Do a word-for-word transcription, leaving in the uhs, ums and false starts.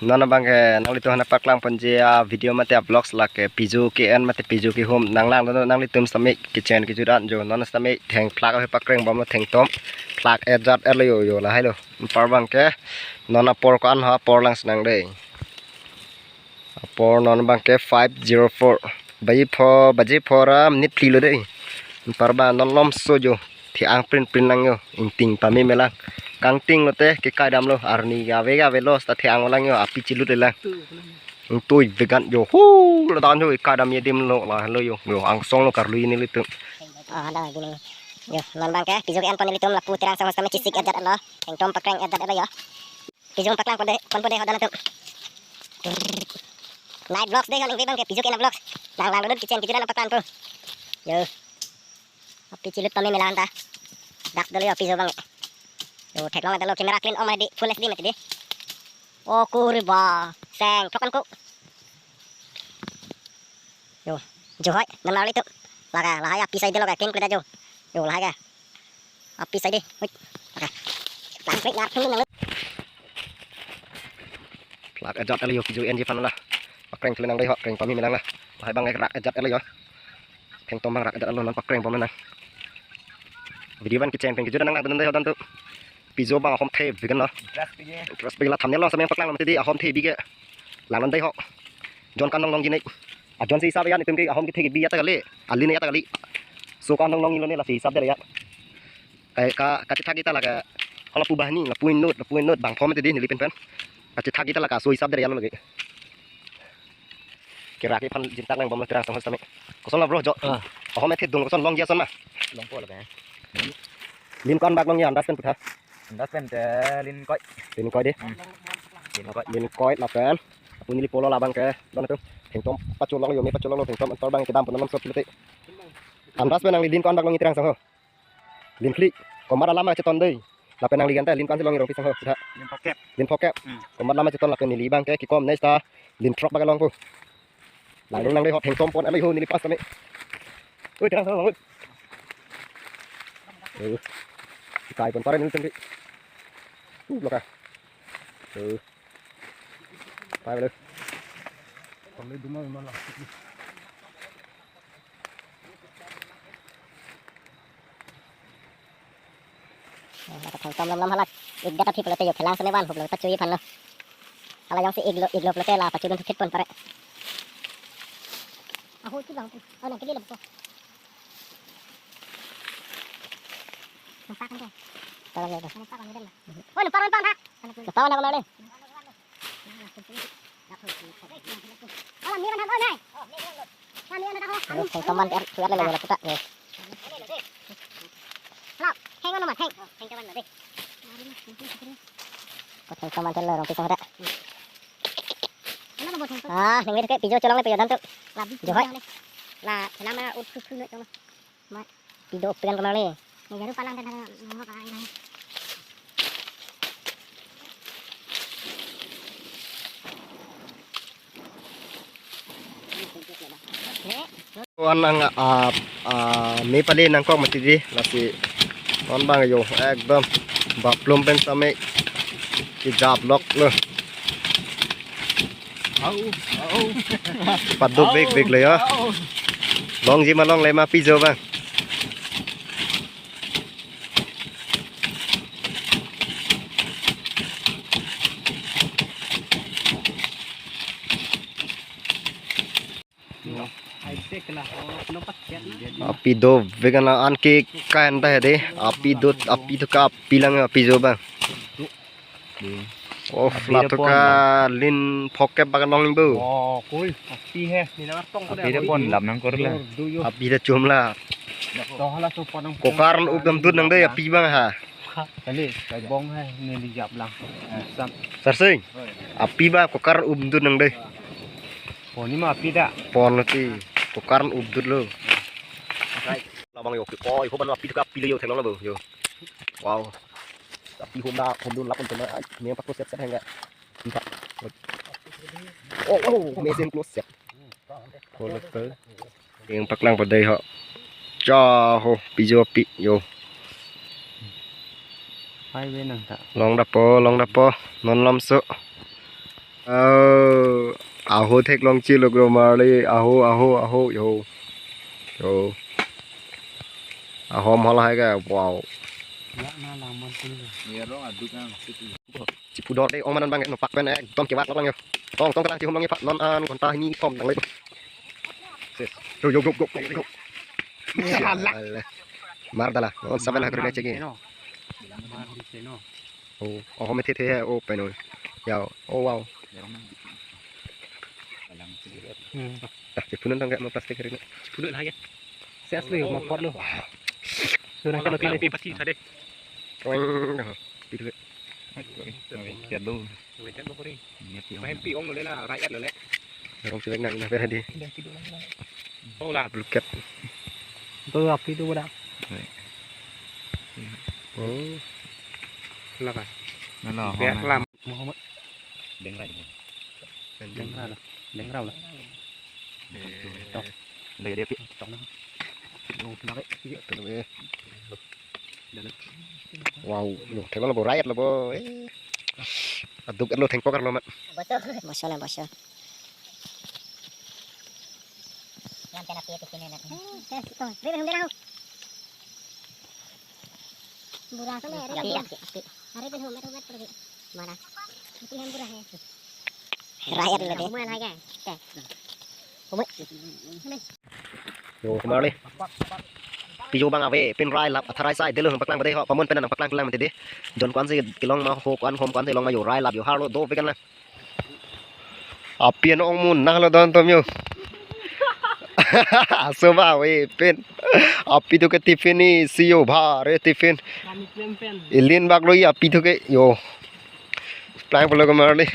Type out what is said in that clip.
Non abangke nanglitum aphan paklang ponji a-video mate a-vlogs lake piju ke-en mate piju kehum nanglang do nanglitum sitame kecheng kejut an jo. Non sitame thengphlak ahe pakreng bomlo thengtom phlak ejat erlo yo yo lahai lo. Anpar abangke non apor ko-an ho apor lang si nang dei. Apor non abangke five zero four. Baji pho, baji pho ra minute phli lo dei. Anpar abang non lomso jo. The-ang prin prin lang yo. Ingting pame me lang. Kangting lote kekai damlo. Arni gave gave lo seta the-ang lang yo. Api chelut le lang. Ingtui vegan yo. Hu, ladak yo kekai dam ye dim lo lahai lo yo. Yo, angsong lo karlu nelitum. Ah, ada lagi nih. Yo, non abangke piju ke-en pon nelitum lapu Terang Songhos kami chisik ejat lo. Thengtom pakreng ejat lo yo. Piju paklang pon dei, pon pon dei ho dan atum. Night vlogs dei ho ningve abangke piju ke-en vlogs. Nanglang dodun kecheng kejut an paklang po. Yo. Api chelut pame me lang ta. Dak dolo yo piju abang. Yo theklong ta lo camera clean om dei full H D mati dei. O kuri ba. Seng plokan ko. Yo, jo hoi, non mali tu. Lake, lahai api sai dei lake, king pleta jo. Yo, lahai ke. Api sai dei. Hui. Lake. Lang plek ngar thung nang. Phlak ejat erlo yo, piju enji aphan la. Pakreng thule nang dei ho, kreng pame me lang la. Lahai abangke rak ejat erlo yo. Thengtom abang rak ejat erlo non pakreng bom nang. Video abang kecheng pen kejut nang nang dei ho dan atum. Piju abang ahom the vegan lo. Interest pigi. Interest pigi la thumbnail along sitame paklang mati dei ahom the bi ke. Lang non dei ho. Jon kan nong nong gini. Ajon si hisab ya nelitum ke ahom kethe bi ya ta kali. Alin ya ta kali. So kan nong nong lo ne lasi hisab dei ya. Kai ka kachethak ta lake. Hala pu banghini, lapu inut, lapu inut bang thom te dei neli pen pen. Kachethak ta lake so hisab dei ya lo lake. Kera ke aphan jintak nang bom Terang Songhos tame. Koson la bro jo. Ah. Ahom the dung koson longji ason ma. Longpo lake. Lin ko-an bak longji andas pen putha. Andas pen te lin koi. Lin koi dei. Hmm. Lin koi. Lin koi lapen. Apu neli polo labang ke. Don atum. Thengtom pacholong yo me pacholong lo thengtom anpar abang kedam pon non so pilote. Andas pen nangli lin ko-an bak longji Terang Songhos. Lin phli. Komat alam cheton dei. Lapen nangli anta lin ko-an si longji Rongpi Songhos. Sudah. Lin phokep. Lin phokep. Hmm. Komat alam cheton lapen neli abangke kekom next ta lin throk bak longpo. Lang dong nang dei ho thengtom pon erlo yo neli pas tame. Oi, Terang Songhos. Oi. Kai pon pare nelitum dei. Uh, loka. Uh. Pai belo. Kalau duma duma lah. Oh, la thengtom lam lam hala. Ik data thip lote yo phelang sene van hop lo pachu aphan lo. Hala jongsi ik lo ik lo lote la pachu dun thukit pon pare. Aho chu lang tu. Oh, nang kili lo ko. Nampak kan ko? Tolong ya. Nampak kan den. Oh, nampak nampak ha. Nampak nampak le. Alam ni man ham, oh, nai. Alam ni man ham, oh. Thengtom man ter tuat le lo puta. Halo, heng ano man, heng. Thengtom man dei. Ko thengtom man ter lo Rongpi Songhos ta. Ano bo thengtom. Ah, ningve ke piju cholong le piju dan tu. Labi. Jo hoi. La, selama ut khu khu noi tong. Mat. Pido pian kemang ni. Ni jaru palang dan mo ka ai nang. Wan ang a a me pale nangkok mati dei lasi non abang yo ekdom baplum pen same kejap lok lo. Au, au. Paduk bek bek le ya. Au. Longji ma longle ma piju abang. Ai se kena, oh, kena paket na. Api dovek an la an ke kain ta dei. Api dot, api tu ka api lang api jo abang. Oh, api flat tu dopon ka la. Lin phokep bak longji bo. Oh, koi. Api he. Api dopon dam nang kor la. Api ta chom la. Kokar up damdut nang dei api abang ha. Kali, kai bong he, neli jap lang. Sam. Sarsing. Api abang kokar up damdut nang dei. Pon ni ma api ta. Pon ti. Kokar up damdut lo. Labang yo, koi, ho ban api tu ka api le yo theklong lo bo yo. Wow. Api hom da, hom dun lap pon chena, ai, me pak close set set hang ga. Oh, oh, amazing close set. Ko le pe. Yang paklang padai ho. Cha ho, piju api yo. Highway nang ta. Long dapo, long dapo, non lam so. Oh, aho theklong chilok lo marli, aho, aho, aho, yo. Yo. Aho mahala hai ka, wow. Chipudor de, ong manan bang, no pak pen, eh, ekdom kevak lang yo. Tong, tong kelang chihum lang yo, pak, non an, ghonta hini thom tang le. Ses. Yo, yo, yo, yo, yo, yo. Ya, Allah. Mar dala, on seven hakri na cheki. Mar di seno. Oh, oh, me the the hai, oh, pen, oh. Ya, oh, wow. Hmm. Dah, chipunun tang kayak mau plastik hari ini. Chipunun lagi. Ses lo, mau pot lo. Sudah kalau kali. Pi pati tadi. Weng, dah. Pi dulu. Oke, oke, siap dulu. Oke, siap dulu, Puri. Niat yang Main pi ong lo le la, rakyat lo le. Orang cuek nak, nak berhadi. Oh, lah. Bluket. Itu api itu, Bang. Baik. Oh. Lah, Pak. Nah, nah, Biar hong, lam. Muhammad. Dengra. Dengra lah. Dengra lah. Tok. Udah jadi api. Tok nah. Yung pinake. Iya, tuh, eh. Wow, yo, thengkok lo bo, rakyat lo bo. Eh. Aduk lo thengkok lo mat. Bosol, bosol. Yang kena pia ke sini nak. Eh, eh, oh, ribet hum berang. Bura ko le, ribet hum. Ribet hum, ribet pergi. Mana? Itu yang bura ya. Rakyat lo de. Humai lagi. Teh. Humai. Yo, kemar le. Pijo bang ave, pin rai lap, atharai sai, delo paklang bade ho, pamun pen nang paklang paklang mati de. Jon kwan si kelong ma ho, kwan hom kwan si long ma yo, rai lap yo, harlo do vegan la. Api ano ong mun, nah lo don tom yo. Aso ba ave, pin. Api tu ke tiffin ni, si yo, bhare tiffin. Kami klem pen. Ilin bak lo i api tu ke, yo. Plang polo kemar le.